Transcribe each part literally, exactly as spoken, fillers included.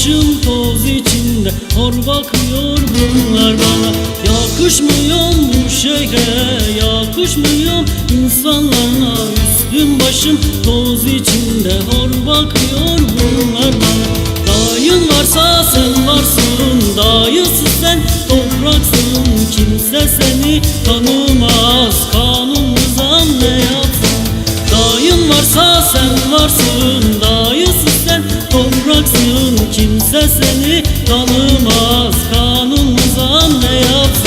Başım toz içinde, hor bakıyor bunlar bana. Yakışmıyorum bu şehre, yakışmıyorum insanlarına. Üstüm başım toz içinde, hor bakıyor bunlar bana. Dayın varsa sen varsın, dayısız sen topraksın. Kimse seni tanımaz, kanun nizam ne yapsın? Dayın varsa sen varsın, dayısız sen topraksın. Kimse seni tanımaz, kanun nizam ne yapsın?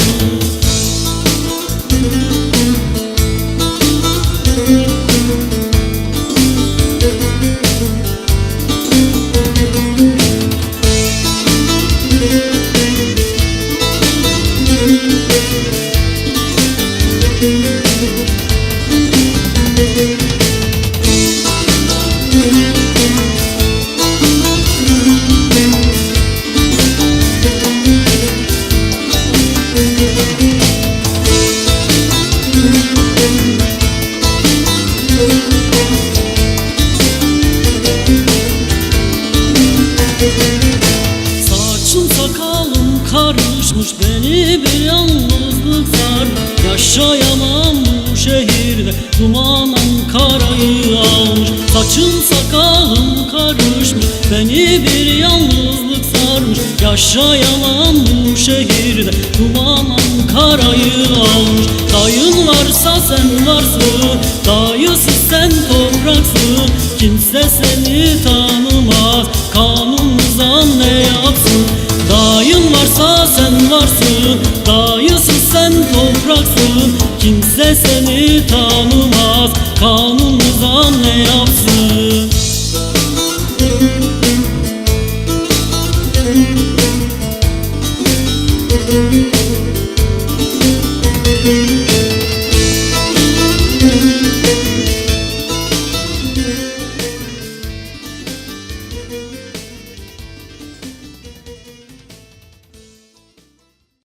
Saçım sakalım karışmış, beni bir yalnızlık sar. Yaşayamam bu şehirde, duman Ankara'yı almış. Saçım sakalım karışmış, beni bir yalnızlık sarmış. Yaşayamam bu şehirde, duman Ankara'yı almış. Dayın varsa sen varsın, dayısız sen topraksın. Kimse seni tanımaz, kanun nizam ne yapsın? Dayın varsa sen varsın, dayısız sen topraksın. Kimse seni tanımaz, kanun nizam ne yapsın?